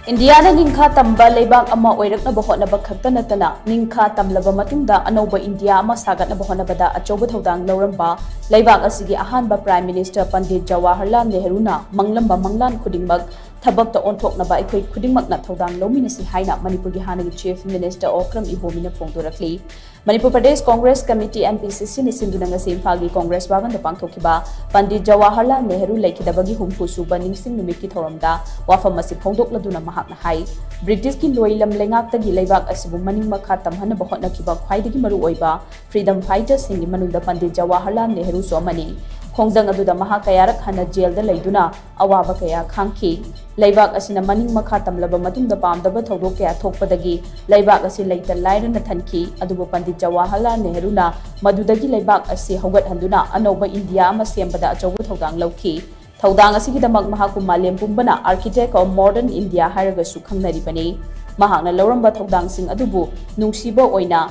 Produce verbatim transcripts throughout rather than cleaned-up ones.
ꯏꯟꯗꯤꯌꯥꯅ ꯅꯤꯡꯈꯥ ꯇꯝꯕ ꯂꯩꯕꯥꯛ ꯑꯃ ꯑꯣꯏꯔꯛꯅꯕ ꯍꯣꯠꯅꯕ ꯈꯛꯇ ꯅꯠꯇꯅ, ꯅꯤꯡꯈꯥ ꯇꯝꯂꯕ ꯃꯇꯨꯡꯗ ꯑꯅꯧꯕ ꯏꯟꯗꯤꯌꯥ ꯑꯃ ꯁꯥꯒꯠꯅꯕ ꯍꯣꯠꯅꯕꯗ ꯑꯆꯧꯕ ꯊꯧꯗꯥꯡ ꯂꯧꯔꯝꯕ ꯂꯩꯕꯥꯛ ꯑꯁꯤꯒꯤ ꯑꯍꯥꯟꯕ Prime Minister ꯄꯟꯗꯤꯠ ꯖꯋꯥꯍꯔꯂꯥꯜ ꯅꯦꯍꯔꯨꯅ ꯃꯪꯂꯝꯕ ꯃꯪꯂꯥꯟ ꯈꯨꯗꯤꯡꯃꯛ ꯊꯕꯛꯇ ꯑꯣꯟꯊꯣꯛꯅꯕ ꯑꯩꯈꯣꯏ ꯈꯨꯗꯤꯡꯃꯛꯅ ꯊꯧꯗꯥꯡ ꯂꯧꯃꯤꯟꯅꯁꯤ ꯍꯥꯏꯅ ꯃꯅꯤꯄꯨꯔꯒꯤ ꯍꯥꯟꯅꯒꯤ Chief Minister ꯑꯣꯀ꯭ꯔꯝ ꯏꯕꯣꯕꯤꯅ ꯐꯣꯡꯗꯣꯔꯛꯂꯤ꯫ Manipur Pradesh Congress committee, M P C C ꯅ ꯁꯤꯟꯗꯨꯅ ꯉꯁꯤ ꯏꯝꯐꯥꯜꯒꯤ ꯀꯣꯡꯒ꯭ꯔꯦꯁ ꯚꯕꯟꯗ ꯄꯥꯡꯊꯣꯛꯈꯤꯕ ꯄꯟꯗꯤꯠ ꯖꯋꯥꯍꯔꯂꯥꯜ ꯅꯦꯍꯔꯨ ꯂꯩꯈꯤꯗꯕꯒꯤ ꯍꯨꯝꯐꯨ ꯁꯨꯕ ꯅꯤꯡꯁꯤꯡ ꯅꯨꯃꯤꯠꯀꯤ ꯊꯧꯔꯝꯗ ꯋꯥꯐꯝ ꯑꯁꯤ ꯐꯣꯡꯗꯣꯛꯂꯗꯨꯅ ꯃꯍꯥꯛꯅ ꯍꯥꯏ, ꯕ꯭ꯔꯤꯇꯤꯁꯀꯤ ꯂꯣꯏꯂꯝ ꯂꯩꯉꯥꯛꯇꯒꯤ ꯂꯩꯕꯥꯛ ꯑꯁꯤꯕꯨ ꯃꯅꯤꯡ ꯃꯈꯥ ꯇꯝꯍꯟꯅꯕ ꯍꯣꯠꯅꯈꯤꯕ ꯈ꯭ꯋꯥꯏꯗꯒꯤ ꯃꯔꯨꯑꯣꯏꯕ freedom fighterꯁꯤꯡꯒꯤ ꯃꯅꯨꯡꯗ ꯄꯟꯗꯤꯠ ꯖꯋꯥꯍꯔꯂꯥꯜ ꯅꯦꯍꯔꯨꯁꯨ ꯑꯃꯅꯤ꯫ ꯈꯣꯡꯖꯪ ꯑꯗꯨꯗ ꯃꯍꯥꯛ ꯀꯌꯥꯔꯛ ꯍꯟꯅ ꯖꯦꯜꯗ ꯂꯩꯗꯨꯅ ꯑꯋꯥꯕ ꯀꯌꯥ ꯈꯥꯡꯈꯤ꯫ ꯂꯩꯕꯥꯛ ꯑꯁꯤꯅ ꯃꯅꯤꯡ ꯃꯈꯥ ꯇꯝꯂꯕ ꯃꯇꯨꯡꯗ ꯄꯥꯝꯗꯕ ꯊꯧꯗꯣꯛ ꯀꯌꯥ ꯊꯣꯛꯄꯗꯒꯤ ꯂꯩꯕꯥꯛ ꯑꯁꯤ ꯂꯩꯇ ꯂꯥꯏꯔꯅ ꯊꯟꯈꯤ꯫ ꯑꯗꯨꯕꯨ ꯄꯟꯗꯤꯠ ꯖꯋꯥꯍꯔꯂꯥꯜ ꯅꯦꯍꯔꯨꯅ ꯃꯗꯨꯗꯒꯤ ꯂꯩꯕꯥꯛ ꯑꯁꯤ ꯍꯧꯒꯠꯍꯟꯗꯨꯅ ꯑꯅꯧꯕ ꯏꯟꯗꯤꯌꯥ ꯑꯃ ꯁꯦꯝꯕꯗ ꯑꯆꯧꯕ ꯊꯧꯗꯥꯡ ꯂꯧꯈꯤ꯫ ꯊꯧꯗꯥꯡ ꯑꯁꯤꯒꯤꯗꯃꯛ ꯃꯍꯥꯛꯄꯨ ꯃꯥꯂꯦꯝ ꯄꯨꯝꯕꯅ Architect of Modern India ꯍꯥꯏꯔꯒꯁꯨ ꯈꯪꯅꯔꯤꯕꯅꯤ꯫ ꯃꯍꯥꯛꯅ ꯂꯧꯔꯝꯕ ꯊꯧꯗꯥꯡꯁꯤꯡ ꯑꯗꯨꯕꯨ ꯅꯨꯡꯁꯤꯕ ꯑꯣꯏꯅ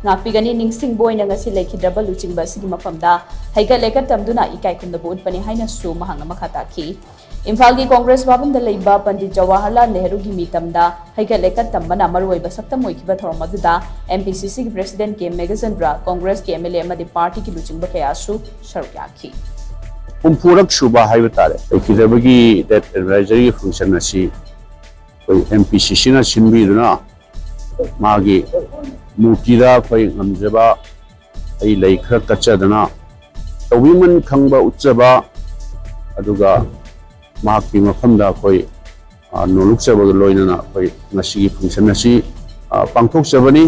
ꯉꯥꯛꯄꯤꯒꯅꯤ꯫ ꯅꯤꯡꯁꯤꯡꯕ ꯑꯣꯏꯅ ꯉꯁꯤ ꯂꯩꯈꯤꯗ꯭ꯔꯕ ꯂꯨꯆꯤꯡꯕ ꯑꯁꯤꯒꯤ ꯃꯐꯝꯗ ꯍꯩꯀꯠ ꯂꯩꯀꯠ ꯇꯝꯗꯨꯅ ꯏꯀꯥꯏ ꯈꯨꯝꯅꯕ ꯎꯠꯄꯅꯤ ꯍꯥꯏꯅꯁꯨ ꯃꯍꯥꯛꯅ ꯃꯈꯥ ꯇꯥꯈꯤ꯫ ꯏꯝꯐꯥꯜꯒꯤ ꯀꯣꯡꯒ꯭ꯔꯦꯁ ꯚꯕꯟꯗ ꯂꯩꯕ ꯄꯟꯗꯤꯠ ꯖꯋꯥꯍꯔꯂꯥꯜ ꯅꯦꯍꯔꯨꯒꯤ ꯃꯤꯇꯝꯗ ꯍꯩꯀꯠ ꯂꯩꯀꯠ ꯇꯝꯕꯅ ꯃꯔꯨꯑꯣꯏꯕ ꯁꯛꯇꯝ ꯑꯣꯏꯈꯤꯕ ꯊꯧꯔꯝ ꯑꯗꯨꯗ M P C C ꯒꯤ President K Meghachandra, ꯀꯣꯡꯒ꯭ꯔꯦꯁꯀꯤ M L A ꯑꯃꯗꯤ party ꯒꯤ ꯂꯨꯆꯤꯡꯕ ꯀꯌꯥꯁꯨ ꯁꯔꯨꯛ ꯌꯥꯈꯤ꯫ ꯍꯨꯝꯐꯨꯔꯛ ꯁꯨꯕ ꯍꯥꯏꯕ ꯇꯥꯔꯦ, ꯂꯩꯈꯤꯗꯕꯒꯤ Death Advisory ꯒꯤ function ꯑꯁꯤ ꯑꯩꯈꯣꯏ M P C C ꯅ ꯁꯤꯟꯕꯤꯗꯨꯅ ꯃꯥꯒꯤ ꯃꯨꯔꯇꯤꯗ ꯑꯩꯈꯣꯏ ꯉꯝꯖꯕ ꯑꯩ ꯂꯩ ꯈꯔ ꯀꯠꯆꯗꯅ ꯇꯧꯕꯤꯃꯟ ꯈꯪꯕ ꯎꯠꯆꯕ, ꯑꯗꯨꯒ ꯃꯍꯥꯛꯀꯤ ꯃꯐꯝꯗ ꯑꯩꯈꯣꯏ, ꯑ, ꯅꯣꯂꯨꯛꯆꯕꯒ ꯂꯣꯏꯅꯅ ꯑꯩꯈꯣꯏ ꯉꯁꯤꯒꯤ function ꯑꯁꯤ, ꯑ, ꯄꯥꯡꯊꯣꯛꯆꯕꯅꯤ꯫